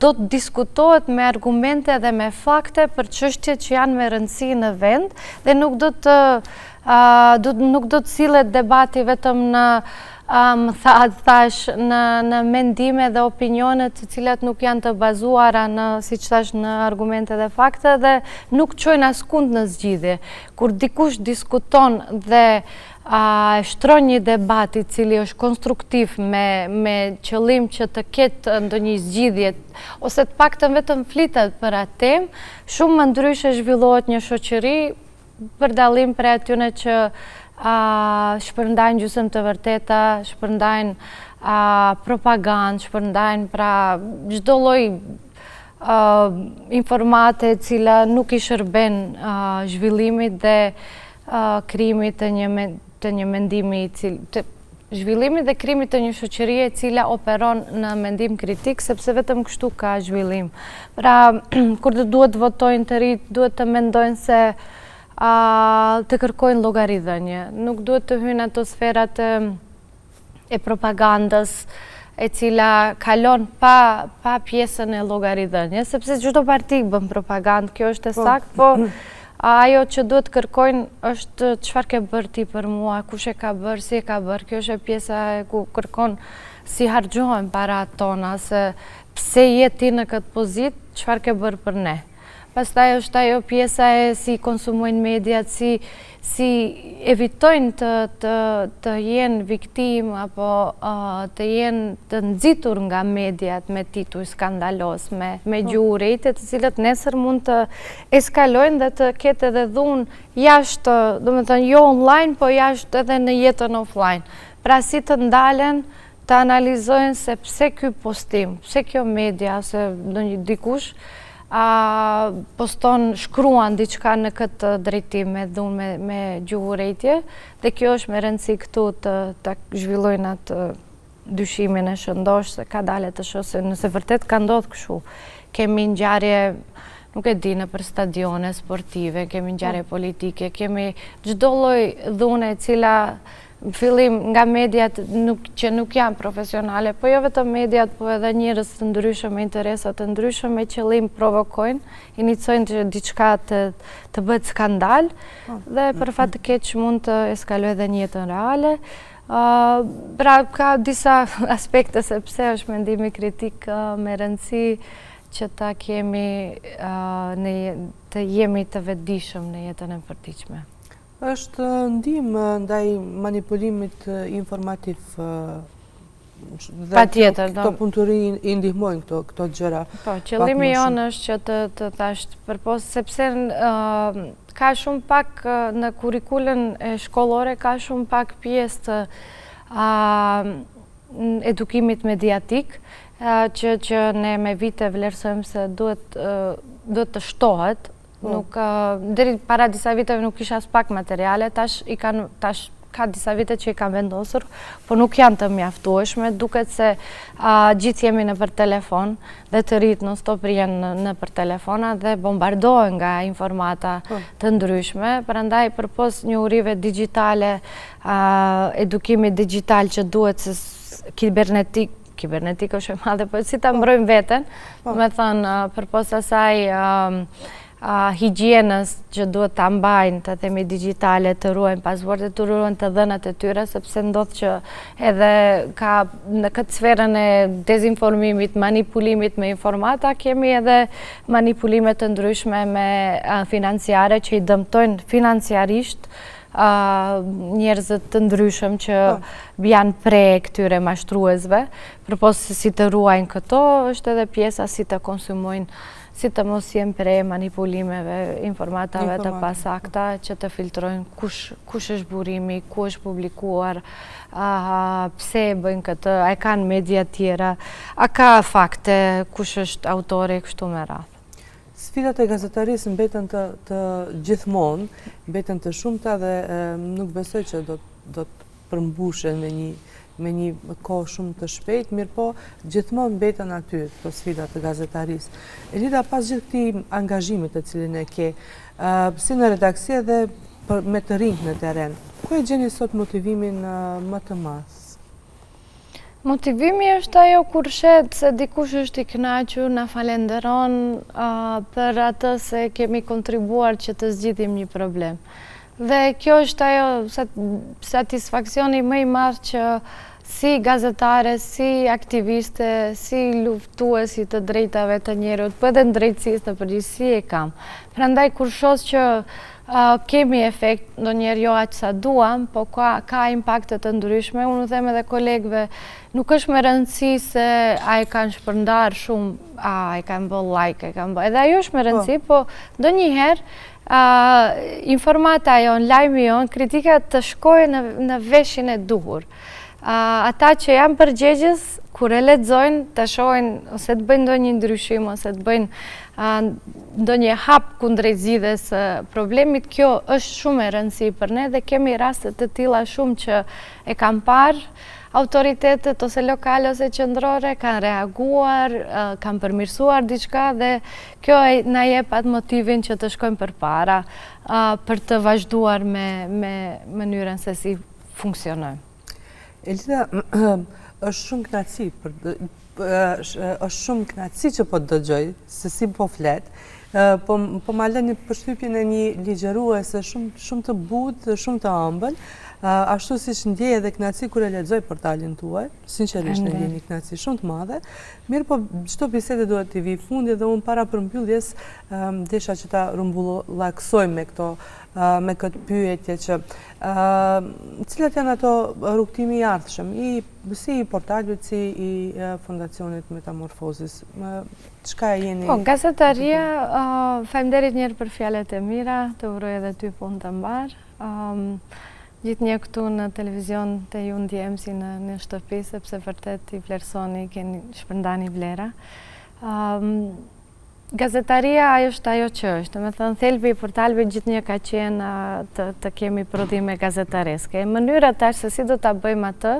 do të diskutohet me argumente dhe me fakte për çështje që janë me rëndësi në vend dhe nuk do të nuk do të sillet debati vetëm në më tha, thashë, në, në mendime dhe opinione të cilat nuk janë të bazuara në, siç thashë, në argumente dhe fakte dhe nuk çojnë askund në zgjidhje. Kur dikush diskuton dhe a, shtron një debat i cili është konstruktiv me, me qëllim që të ketë ndonjë zgjidhje, ose të paktën vetëm flitet për atë temë, shumë më ndryshe zhvillohet një shoqëri, për dallim prej atyne që shpërndajnë gjysëm të vërteta, shpërndajnë propagandë, shpërndajnë pra çdo lloj informate e cila nuk i shërben zhvillimit dhe krijimit të një të një mendimi i cili të zhvillimit dhe krijimit të një shoqërie e cila operon në mendim kritik, sepse vetëm kështu ka zhvillim. Pra, kur të duhet të votojnë të rinjtë, duhet të mendojnë se a, të kërkojnë llogaridhënie. Nuk duhet të hyjnë ato sferat e, e propagandës, e cila kalon pa, pa pjesën e llogaridhënies, sepse çdo parti bën propagandë, kjo është e po. saktë, po ajo që duhet të kërkojnë është çfarë ke bërë ti për mua, kush e ka bërë, si e ka bërë, kjo është e pjesa e ku kërkon si harxhohen paratë tona, se pse je ti në këtë pozitë, çfarë ke bërë për ne. Pastaj është ajo pjesa e si konsumojnë mediat, si si evitojnë të të të jenë viktimë apo të jenë të nxitur nga mediat me tituj skandaloz, me me po. gjuhë urrejtje, të cilët nesër mund të eskalojnë dhe të ketë edhe dhunë jashtë, domethënë jo online, po jashtë edhe në jetën offline. Pra si të ndalen të analizojnë se pse ky postim, pse kjo media ose ndonjë dikush a poston, shkruan diçka në këtë drejtim me dhunë, me, me gjuhë urrejtje, dhe kjo është me rëndësi këtu të, të zhvillojnë atë dyshimin e shëndoshë, se kadale të shohë se nëse vërtet ka ndodhë kështu. Kemi ngjarje, nuk e di, nëpër stadione sportive, kemi ngjarje po. politike, kemi çdo lloj dhune e cila Në fillim nga mediat nuk, që nuk janë profesionale, po jo vetëm mediat, po edhe njerëz të ndryshëm me interesa të ndryshëm me qëllim provokojnë, inicojnë që diçka të të bëhet skandal po. dhe për fat të keq mund të eskalojë edhe në jetën reale. Uh, pra ka disa aspekte se pse është mendimi kritik uh, me rëndësi që ta kemi uh, në të jemi të vetëdijshëm në jetën e përditshme. Është ndihmë ndaj manipulimit informativ dhe Patjetër, këto punëtori i ndihmojnë këto këto gjëra. Po, qëllimi jonë është që të të thashë përpos sepse ka shumë pak në kurrikulën shkollore ka shumë pak pjesë të edukimit mediatik që që ne me vite vlerësojmë se duhet duhet të shtohet Po. Nuk, deri para disa viteve nuk kisha aspak materiale, tash i kanë, tash ka disa vite që i kanë vendosur, po nuk janë të mjaftueshme, duket se gjithë jemi nëpër telefon dhe të rinjtë non stop janë nëpër telefona dhe bombardohen nga informata po. të ndryshme, prandaj përpos njohurive digjitale, edukimit digjital që duhet se kibernetik, kibernetik është e madhe, po si ta po. mbrojmë veten, po. domethënë, përpos asaj higjienës që duhet ta mbajnë, të themi digjitale, të ruajnë passwordet, të ruajnë të dhënat e tyre, sepse ndodh që edhe ka në këtë sferën e dezinformimit, manipulimit me informata, kemi edhe manipulime të ndryshme me financiare që i dëmtojnë financiarisht njerëz të ndryshëm që po. janë pre e këtyre mashtruesve, përpos si të ruajnë këto, është edhe pjesa si të konsumojnë, si të mos jenë pre e manipulimeve, informatave të pasakta, që të filtrojnë kush, kush është burimi, ku është publikuar, a, pse e bëjnë këtë, a e kanë media tjera, a ka fakte, kush është autori, kështu me radhë. Sfidat e gazetarisë mbeten të, të gjithmonë, mbeten të shumta dhe e, nuk besoj që do, do të përmbushen me një me një kohë shumë të shpejtë, mirëpo gjithmonë mbeten aty këto sfida të gazetarisë. Elida, pas gjithë këtij angazhimi të cilin e ke, si në redaksi edhe për, me të rinjtë në terren, ku e gjeni sot motivimin më të madh? Motivimi është ajo kur sheh se dikush është i kënaqur, na falenderon për atë se kemi kontribuar që të zgjidhim një problem. Dhe kjo është ajo satisfaksioni më i madh që si gazetare, si aktiviste, si luftues i të drejtave të njeriut, po edhe në drejtësisë në përgjithësi e kam. Prandaj kur shoh që Kemi efekt, ndonjëherë jo aq sa duam, po ka, ka impakte të ndryshme. Unë u them edhe kolegëve, nuk është me rëndësi se a e kanë shpërndarë shumë, a e kanë bë like, e kanë bë. Edhe ajo është me rëndësi, po, po ndonjëherë informata jonë, lajmi jonë, kritika të shkojë në, në veshin e duhur. Ata që janë përgjegjës, kur e lexojnë, të shohin ose të bëjnë ndonjë ndryshim ose të bëjnë ndonjë hap kundrejt zgjidhjes së problemit, kjo është shumë e rëndësi për ne dhe kemi raste të tilla shumë që e kanë parë autoritetet ose lokale ose qendrore kanë reaguar, kanë përmirësuar diçka dhe kjo na jep atë motivin që të shkojmë përpara për të vazhduar me me mënyrën se si funksionojmë. Elida, është shumë kënaqësi për është shumë kënaqësi që po të dëgjoj se si po flet. Po po ma lë një përshtypjen e një ligjëruese shumë shumë të butë dhe shumë të ëmbël. Ashtu siç ndjej edhe kënaqësi kur e lexoj portalin tuaj, sinqerisht e ndjej një kënaqësi shumë të madhe. Mirëpo çdo bisede duhet t'i vijë fundi dhe unë para përmbylljes desha që ta rrumbullaksoj me këto me këtë pyetje që cilat janë ato rrugëtimi i ardhshëm i si i portalit si i fondacionit Metamorfozis. Çka jeni? Po, gazetaria, faleminderit njëherë për fjalët e mira, të uroj edhe ty punë të mbarë. Gjithnjë këtu në televizion te ju ndjehem si në në shtëpi, sepse vërtet i vlerësoni, keni shpërndani vlera. Gazetaria është ajo që është, domethënë thelbi i portalbit gjithnjë ka qenë të, të kemi prodhime gazetareske. Mënyra tash se si do ta bëjmë atë,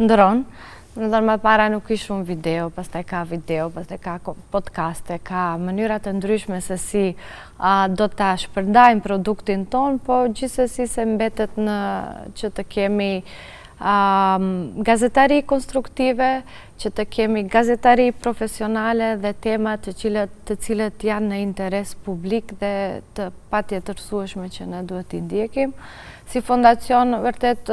ndron, domethënë më para nuk kish shumë video, pastaj ka video, pastaj ka podcaste, ka mënyra të ndryshme se si a, do ta shpërndajmë produktin tonë, po gjithsesi se mbetet në që të kemi a, gazetari konstruktive, që të kemi gazetari profesionale dhe tema të cilat, të cilët janë në interes publik dhe të patjetërsueshme që ne duhet t'i ndjekim. Si fondacion, vërtet,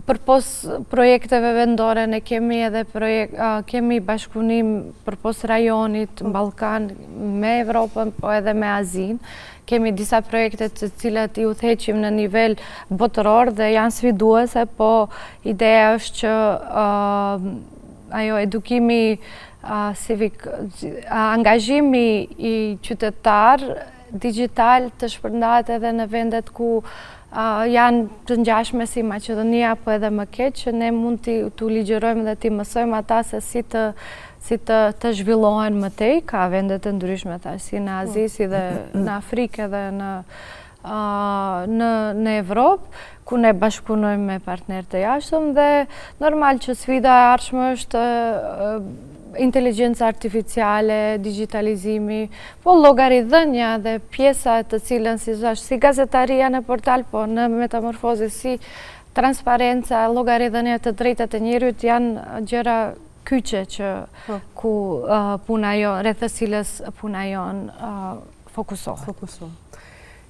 përpos projekteve vendore, ne kemi edhe projekt, kemi bashkëpunim përpos rajonit, në Ballkan, me Evropën, po edhe me Azinë. Kemi disa projekte të cilat i udhëheqim në nivel botëror dhe janë sfiduese, po ideja është që ajo edukimi civik, angazhimi i qytetar digjital të shpërndahet edhe në vendet ku janë të ngjashme si Maqedonia, po edhe më keq, që ne mund t'u ligjërojmë dhe t'i mësojmë ata se si të si të të zhvillohen më tej, ka vende të ndryshme thash, si në Azi, si dhe në Afrikë edhe në në në Evropë, ku ne bashkëpunojmë me partnerë të jashtëm dhe normal që sfida e ardhshme është inteligjenca artificiale, digjitalizimi, po llogaridhënia dhe pjesa të cilën si thash, si gazetaria në portal, po në metamorfoze, si transparenca, llogaridhënia të drejtat e njeriut janë gjëra kyçe që po. ku puna jonë, rreth të cilës puna jonë fokusohet. Fokusohet.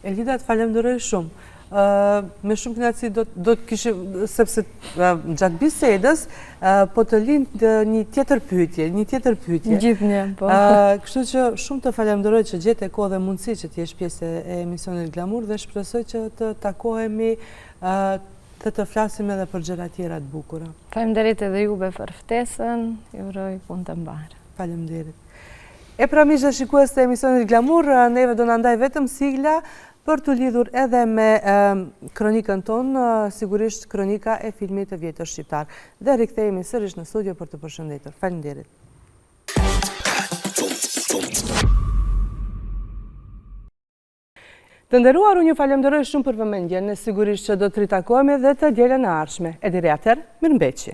Elida, të falenderoj shumë. Me shumë kënaqësi do të kishim, sepse gjatë bisedës, po të lind një tjetër pyetje, një tjetër pyetje. Gjithnjë, po. Kështu që shumë të falenderoj që gjete kohë dhe mundësi që të jesh pjesë e emisionit Glamur dhe shpresoj që të takohemi Dhe të flasim edhe për gjëra tjera të bukura. Faleminderit edhe juve për ftesën, ju uroj punë të mbarë. Faleminderit. E pra miq dhe shikues të emisionit Glamur, neve do na ndajë vetëm sigla për t'u lidhur edhe me kronikën tonë, sigurisht kronika e filmit të vjetër shqiptar. Dhe rikthehemi sërish në studio për t'ju përshëndetur. Faleminderit. Të nderuar, unë ju falenderoj shumë për vëmendjen, ne sigurisht që do të ritakohemi edhe të dielën e ardhshme. E deri atëherë, mirëmbetshi.